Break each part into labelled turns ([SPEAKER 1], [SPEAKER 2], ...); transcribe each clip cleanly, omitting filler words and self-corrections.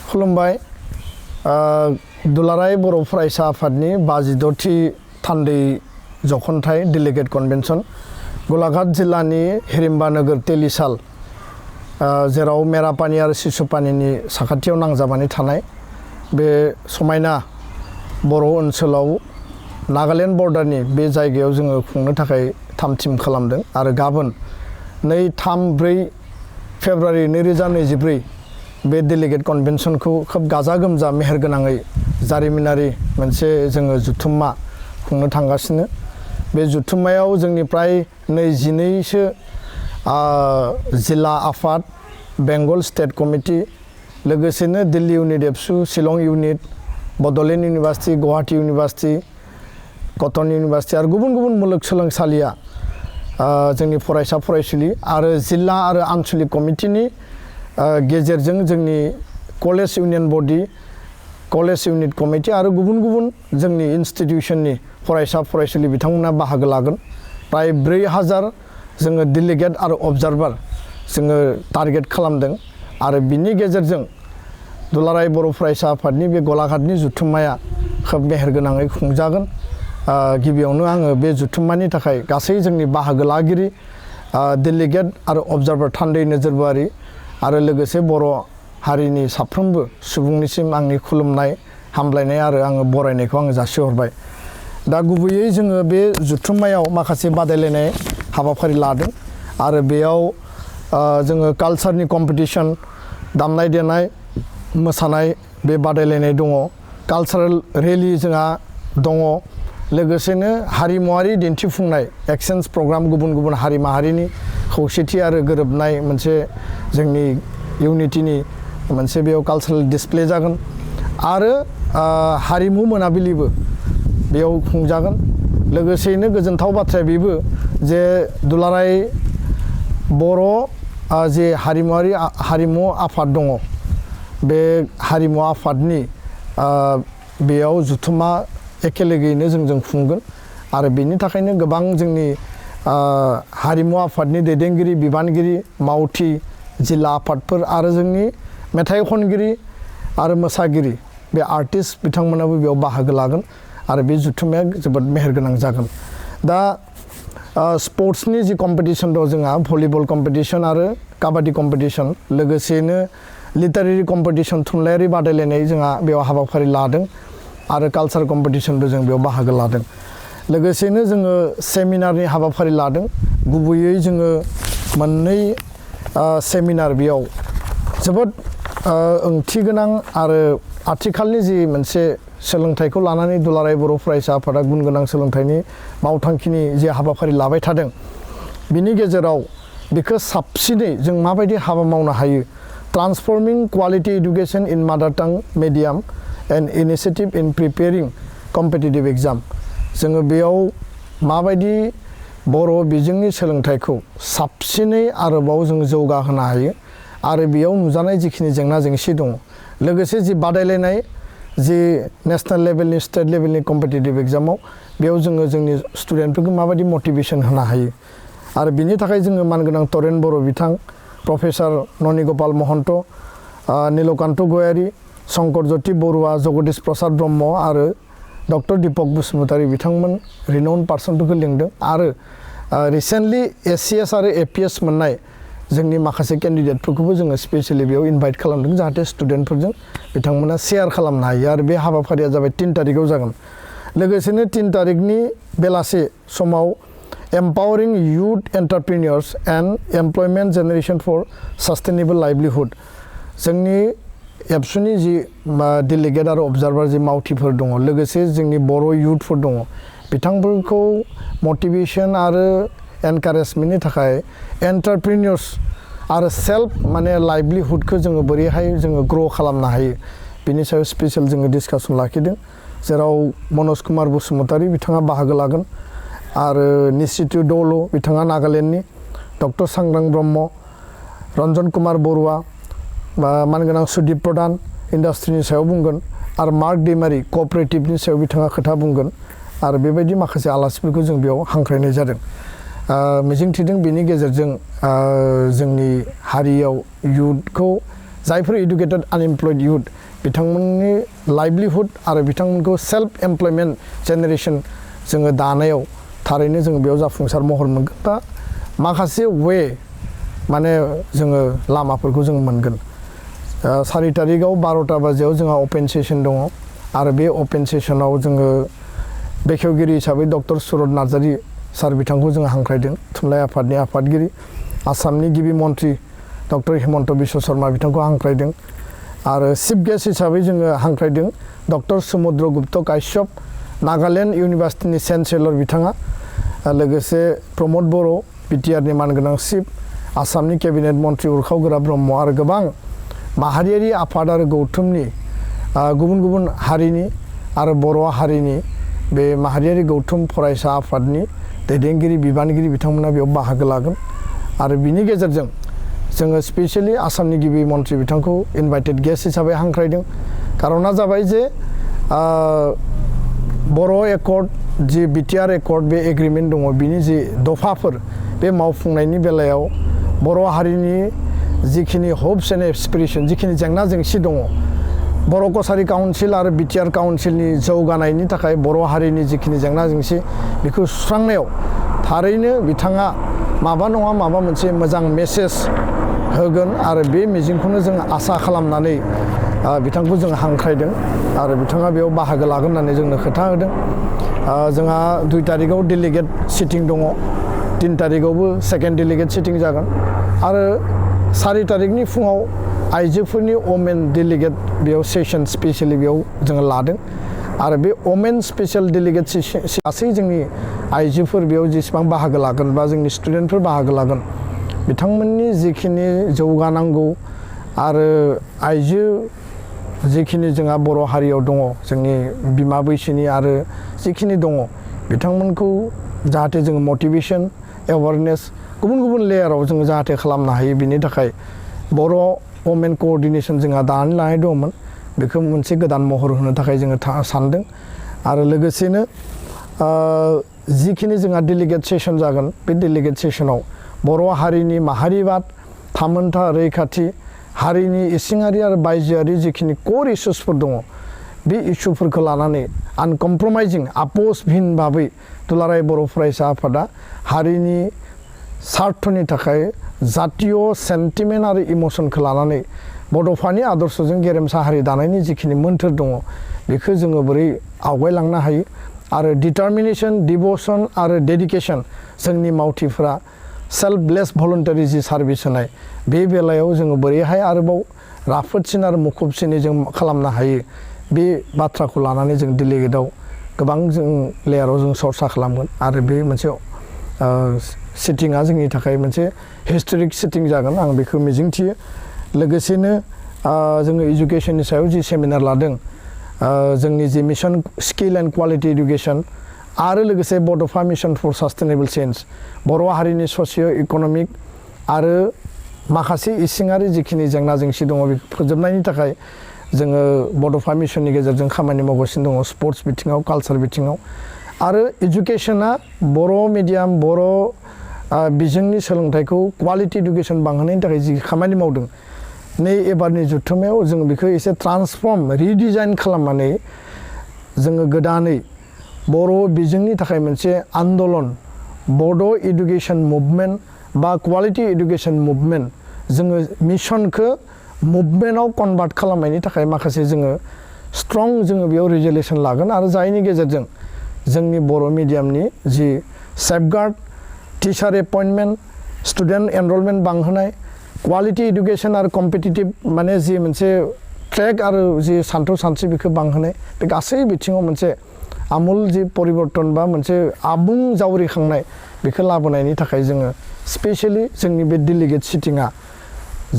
[SPEAKER 1] खुलुमबाय दुलाराय बर' फरायसा आफादनि 52थि थान्दै जख'नथाइ डेलिगेट कन्वेन्सन गलाघाट जिल्लानि हिरिम्बा नोगोर तेलिसाल जेराव मेरापानि आरो सिसुपानिनि साखाथियाव नांजाबानै थानाय बे समायना बर' ओनसोलाव नागालेण्ड बर्डारनि बे जायगायाव जोङो खुंनो थाखाय थाम-थिम खालामदों आरो गाबोन 2-3-4 फेब्रुवारि 2024 बे डेलिगेट कन्वेन्सनखौ खोब गाजा गोमजा मेहेरगोनाङै जारिमिनारि मोनसे जोङो जुथुम्मा खुंनो थांगासिनो बे जुथुम्मायाव जोंनि प्राय 22सो जिल्ला आफाद बेंगल स्टेट कमिटि लोगोसेनो दिल्ली इउनिट एबसु Shillong unit Bodoland university Guwahati university cotton university आरो गुबुन गुबुन मुलुगसोलोंसालिया जोंनि फरायसा फरायसुलि आरो जिल्ला आरो आन्चलिक कमिटिनि गेजेरजों जोंनि कलेज इउनियन बडि कलेज इउनिट कमिटि आरो गुबुन गुबुन जोंनि इन्स्टिटिउसननि फरायसा फरायसुलि बिथांमोना बाहागो लागोन प्राय 4000 जोङो डेलिगेट आरो अबजार्भार जोङो टारगेट खालामदों आरो बिनि गेजेरजों दुलाराय बर' फरायसा आफादनि बे गलाघाटनि जुथुम्माया खोब मेहेरगोनाङै खुंजागोन गिबियावनो आङो बे जुथुम्मानि थाखाय गासै जोंनि बाहागो लागिरि डेलिगेट आरो अबजार्भार थान्दै नोजोरबारि आरो लोगोसे बर' हारिनि साफ्रोमबो सुबुंनिसिम आंनि खुलुमनाय हामलायनाय आरो आङो बरायनायखौ आङो जासिहरबाय दा गुबैयै जोङो बे जुथुम्मायाव माखासे बादायलायनाय हाबाफारि लादों आरो बेयाव जोङो कालचारनि कम्पिटिशन दामनाय देनाय मोसानाय बे बादायलायनाय दङ कालचारेल रेलि जोंहा दङ लोगोसेनो हारिमुवारि दिन्थिफुंनाय एक्सचेन्ज प्रग्राम गुबुन गुबुन हारि माहारिनि खौसेथि आरो गोरोबनाय मोनसे जोंनि इउनिटिनि मोनसे बेयाव कालचारेल डिसप्ले जागोन आरो हारिमु मोनाबिलिबो बेयाव खुंजागोन लोगोसेयैनो गोजोनथाव बाथ्राया बेबो जे दुलाराय बर' जे हारिमु आफाद दङ बे हारिमु आफादनि बेयाव जुथुम्मा एखेलेगैनो जों खुंगोन आरो बेनि थाखायनो गोबां जोंनि हारिमु आफादनि दैदेनगिरि बिबानगिरि मावथि जिल्ला आफादफोर आरो जोंनि मेथाइ खनगिरि आरो मोसागिरि बे आर्टिस्ट बिथांमोनाबो बेयाव बाहागो लागोन आरो बे जुथुम्माया जोबोद मेहेरगोनां जागोन दा स्पर्ट्सनि जि कम्पिटिशन दं जोंहा भलिबल कम्पिटिशन आरो काबादि कम्पिटिशन लोगोसेनो लिटारेरि कम्पिटिशन थुनलाइयारि बादायलायनाय जोंहा बेयाव हाबाफारि लादों आरो कालचार कम्पिटिशनबो जों बेयाव बाहागो लादों लोगोसेनो जोङो सेमिनारनि हाबाफारि लादों गुबैयै जोङो मोननै सेमिनार बेयाव जोबोद ओंथि गोनां आरो आथिखालनि जि मोनसे सोलोंथाइखौ लानानै दुलाराय बर' फरायसा आफादा गुन गोनां सोलोंथाइनि मावथांखिनि जे हाबाफारि लाबाय थादों बिनि गेजेराव बेखौ साबसिनै जों माबायदि हाबा मावनो हायो ट्रान्सफर्मिं quality education in mother tongue medium and initiative in preparing competitive exam जोङो बेयाव माबायदि बर' बिजोंनि सोलोंथाइखौ साबसिनै आरोबाव जों जौगाहोनो हायो आरो बेयाव नुजानाय जिखिनि जेंना जेंसि दङ लोगोसे जि बादायलायनाय जि नेशनेल लेभेलनि स्टेट लेभेलनि कम्पिटिटिभ एग्जामाव बेयाव जोङो जोंनि स्टुडेन्टफोरखौ माबायदि मटिभेसन होनो हायो आरो बिनि थाखाय जोङो मानगोनां तरेन बर' बिथां प्रफेसर ननि गपाल महन्त नीलकान्त गयारी शंकर ज्योति बरुवा जगदीश प्रसाद ब्रह्म आरो डक्टर दीपक बसुमतारी बिथांमोन रिनाउन्ड पार्सनफोरखौ लिंदों आरो रिसेन्टलि एससीएस आरो एपीएस मोननाय जोंनि माखासे केन्डिडेटफोरखौबो जोङो स्पेसियेलि बेयाव इनभाइट खालामदों जाहाथे स्टुडेन्टफोरजों बिथांमोना शेयार खालामनो हायो आरो बे हाबाफारिया जाबाय 3 तारिखआव जागोन लोगोसेनो 3 तारिखनि बेलासे समाव empowering youth entrepreneurs and employment generation for sustainable livelihood जोंनि एबसुनि जि डेलिगेट आरो अबजार्भार जि मावथिफोर दङ लोगोसे जोंनि बर' युथफोर दङ बिथांफोरखौ मटिभेसन आरो एनकारेजमेन्टनि थाखाय एन्टारप्रिनियर्स आरो सेल्फ माने लाइभलिहुडखौ जोङो बोरैहाय जोङो ग्र' खालामनो हायो बिनि सायाव स्पेसियेल जोङो डिसकासन लाखिदों जेराव मनज कुमार बसुमतारी बिथाङा बाहागो लागोन आरो निशितु दौल बिथाङा नागालेण्डनि डक्टर सांग्रां ब्रह्म रन्जन कुमार बरुवा मानगोनां सुदीप प्रधान इन्डास्ट्रिनि सायाव बुंगोन आरो मार्क दैमारि कअपारेटिभनि सायाव बिथाङा खोथा बुंगोन आरो बेबायदि माखासे आलासिफोरखौ जों बेयाव हांख्रायनाय जादों मिजिंथिदों बेनि गेजेरजों जोंनि हारियाव युथखौ जायफोर इडुकेटेड आनएमप्लयड इउथ बिथांमोननि लाइभलिहुड आरो बिथांमोनखौ सेल्फ एमप्लयमेन्ट जेनेरेशन जोङो दानायाव थारैनो जोङो बेयाव जाफुंसार महर मोनगोन बा माखासे वे माने जोङो लामाफोरखौ जों मोनगोन 4 तारिखआव 12टा बाजियाव जोंहा अपेन सेसन दङ आरो बे अपेन सेसनाव जोङो बेखेवगिरि हिसाबै डक्टर सुरत नार्जारी सार बिथांखौ जोङो हांख्रायदों थुनलाइ आफादनि आफादगिरि आसामनि गिबि मन्त्रि डक्टर हिमन्त बिश्व शर्मा बिथांखौ हांख्रायदों आरो चिफ गेस्ट हिसाबै जोङो हांख्रायदों डक्टर समुद्र गुप्त काश्यप नागालेण्ड इउनिभार्सिटिनि चेन्सेलर बिथाङा लोगोसे प्रमद बर' बिटिआरनि मानगोनां चिफ आसामनि केबिनेट मन्त्रि उरखाव गोरा ब्रह्म आरो गोबां माहारियारि आफाद आरो गौथुमनि गुबुन गुबुन हारिनि आरो बर' हारिनि बे माहारियारि गौथुम फरायसा आफादनि दैदेनगिरि बिबानगिरि बिथांमोना बेयाव बाहागो लागोन आरो बिनि गेजेरजों जोङो स्पेशली आसामनि गिबि मन्त्रि बिथांखौ इनभाइटेड गेस्ट हिसाबै हांख्रायदों कारना जाबाय जे बर' एकर्ड जि बिटिआर एकर्ड बे एग्रिमेन्ट दङ बिनि जि दफाफोर बे मावफुंनायनि बेलायाव बर' हारिनि जिखिनि हप्स एन्ड एसपिरेशन जिखिनि जेंना जेंसि दङ बर' कसारी काउन्सिल आरो बिटिआर काउन्सिलनि जौगानायनि थाखाय बर' हारिनि जिखिनि जेंना जेंसि बेखौ सुस्रांनायाव थारैनो बिथाङा माबा नङा माबा मोनसे मोजां मेसेज होगोन आरो बे मिजिंखौनो जों आसा खालामनानै बिथांखौ जों हांख्रायदों आरो बिथाङा बेयाव बाहागो लागोन होननानै जोंनो खोथा होदों जोंहा 2 तारिखआव डेलिगेट सिटिं दङ 3 तारिखआवबो सेकेन्ड डेलिगेट सिटिं जागोन आरो 4 तारिखनि फुङाव आइजोफोरनि वमेन डेलिगेट बेयाव सेसन स्पेशली बेयाव जोङो लादों आरो बे वमेन स्पेशल डेलिगेट सेसन गासै जोंनि आइजोफोर बेयाव जेसेबां बाहागो लागोन बा जोंनि स्टुडेन्टफोर बाहागो लागोन बिथांमोननि जिखिनि जौगानांगौ आरो आइजो जिखिनि जोंहा बर' हारियाव दङ जोंनि बिमा बैसोनि आरो जिखिनि दङ बिथांमोनखौ जाहाथे जोङो मटिभेशन एवारनेस गुबुन गुबुन लेयाराव जोङो जाहाथे खालामनो हायो बिनि थाखाय बर' वमेन कोअर्डिनेशन जोंहा दानानै लानाय दंमोन बेखौ मोनसे गोदान महर होनो थाखाय जोङो सानदों आरो लोगोसेनो जिखिनि जोंहा डेलिगेट सेसन जागोन बे डेलिगेट सेसनाव बर' हारिनि माहारिबाद थामोनथा रैखाथि हारिनि इसिङारि आरो बायजोआरि जिखिनि कोर इस्युसफोर दङ बे इस्युफोरखौ लानानै आनकमप्रमाइजिं आपोसभिन भाबै दुलाराय बर' फरायसा आफादा हारिनि सार्थनि थाखाय जातीय सेन्टिमेन्ट आरो इमसनखौ लानानै बड'फानि आदर्शजों गेरेमसा हारि दानायनि जिखिनि मोन्थोर दङ बेखौ जोङो बोरै आवगायलांनो हायो आरो डिटारमिनेशन डिभ'सन आरो डेडिकेशन जोंनि मावथिफोरा सेल्फलेस भलन्टारि जि सार्भिस होनाय बे बेलायाव जोङो बोरैहाय आरोबाव राफोदसिन आरो मुखुबसिनै जों खालामनो हायो बे बाथ्राखौ लानानै जों डेलिगेटआव गोबां जों लेयाराव जों सर्सा खालामगोन आरो बे मोनसे सिटिंआ जोंनि थाखाय मोनसे हिस्टरिक सिटिं जागोन आं बेखौ मिजिंथियो लोगोसेनो जोङो इडुकेशननि सायाव जि सेमिनार लादों जोंनि जि mission skill and quality education आरो लोगोसे Bodofa mission for sustainable change Boro' हारिनि ससिय' इक'नमिक आरो माखासे इसिङारि जिखिनि जेंना जेंसि दङ बेखौ फोजोबनायनि थाखाय जोङो बड'फा मिशननि गेजेरजों खामानि मावगासिनो दङ स्पर्ट्स बिथिङाव कालचार बिथिङाव आरो इडुकेशना बर' मिडियाम बर' बिजोंनि सोलोंथाइखौ क्वालिटि इडुकेशन बांहोनायनि थाखाय जि खामानि मावदों नै एबारनि जुथुमायाव जों बेखौ एसे ट्रान्सफर्म रिडिजाइन खालामनानै जोङो गोदानै बर' बिजोंनि थाखाय मोनसे आन्दलन बड' इडुकेशन मुभमेन्ट बा क्वालिटि इडुकेशन मुभमेन्ट जोङो मिशनखौ मुभमेन्टआव कनभार्ट खालामनायनि थाखाय माखासे जोङो स्ट्रं जोङो बेयाव रिजोल्युसन लागोन आरो जायनि गेजेरजों जोंनि बर' मिडियामनि जि सेफगार्ड टिचार एपइन्टमेन्ट स्टुडेन्ट एनरलमेन्ट बांहोनाय क्वालिटि इडुकेशन आरो कम्पिटिटिभ माने जि मोनसे ट्रेक आरो जि सान्थौ सानस्रि बेखौ बांहोनाय बे गासै बिथिङाव मोनसे आमुल जि परिबर्तन बा मोनसे आबुं जावरिखांनाय बेखौ लाबोनायनि थाखाय जोङो स्पेशली जोंनि बे डेलिगेट सिटिंआ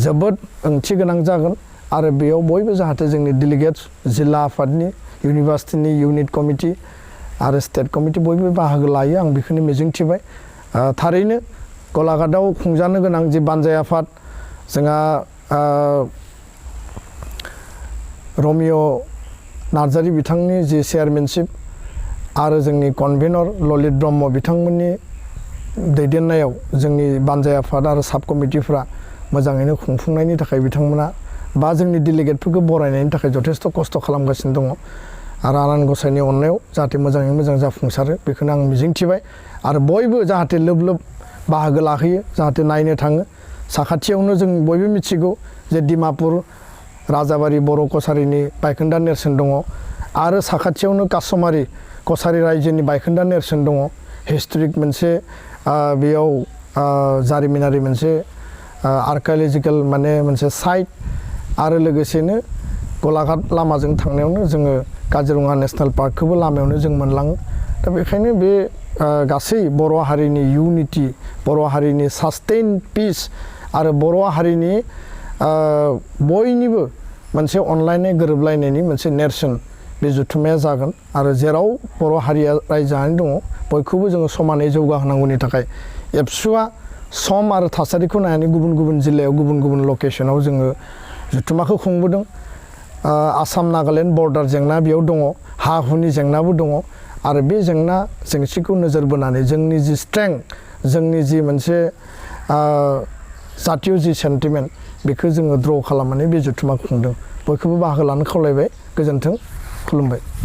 [SPEAKER 1] जोबोद ओंथि गोनां जागोन आरो बेयाव बयबो जाहाथे जोंनि डेलिगेट्स जिल्ला आफादनि इउनिभार्सिटिनि इउनिट कमिटि आरो स्टेट कमिटि बयबो बाहागो लायो आं बेखौनो मिजिंथिबाय थारैनो गलाघाटआव खुंजानो गोनां जि बानजाय आफाद जोंहा रमिय' नार्जारी बिथांनि जि चेयारमेनशिप आरो जोंनि कनभेनर ललित ब्रह्म बिथांमोननि दैदेननायाव जोंनि बानजाय आफाद आरो साब कमिटिफ्रा मोजाङैनो खुंफुंनायनि थाखाय बिथांमोना बा जोंनि डेलिगेटफोरखौ बरायनायनि थाखाय जथेस्थ' खस्थ' खालामगासिनो दङ आरो आनान गसाइनि अननायाव जाहाथे मोजाङै मोजां जाफुंसारो बेखौनो आं मिजिंथिबाय आरो बयबो जाहाथे लोब लोब बाहागो लाहैयो जाहाथे नायनो थाङो साखाथियावनो जों बयबो मिथिगौ जे डिमापुर राजाबारि बर' कसारिनि बायखोन्दा नेरसोन दङ आरो साखाथियावनो कासमारि कसारि रायजोनि बायखोन्दा नेरसोन दङ हिस्टरिक मोनसे बेयाव जारिमिनारि मोनसे आर्किअलजिकेल माने मोनसे साइट आरो लोगोसेनो गलाघाट लामाजों थांनायावनो जोङो काजिरङा नेसनेल पार्कखौबो लामायावनो जों मोनलाङो दा बेखायनो बे गासै बर' हारिनि इउनिटि बर' हारिनि सास्टेइन पिस आरो बर' हारिनि बयनिबो मोनसे अनलायनाय गोरोबलायनायनि मोनसे नेरसोन बे जुथुमाया जागोन आरो जेराव बर' हारिया रायजो जानानै दङ बयखौबो जोङो समानै जौगाहोनांगौनि थाखाय एबसुआ सम आरो थासारिखौ नायनानै गुबुन गुबुन जिल्लायाव गुबुन गुबुन लकेसनाव जोङो जुथुमाखौ खुंबोदों आसाम नागालेण्ड बर्डार जेंना बेयाव दङ हा हुनि जेंनाबो दङ आरो बे जेंना जेंसिखौ नोजोर बोनानै जोंनि जि स्ट्रेंथ जोंनि जि मोनसे जातीय जि सेन्टिमेन्ट बेखौ जोङो द्र' खालामनानै बे जुथुमाखौ खुंदों बयखौबो बाहागो लानो खावलायबाय गोजोन्थों खुलुमबाय।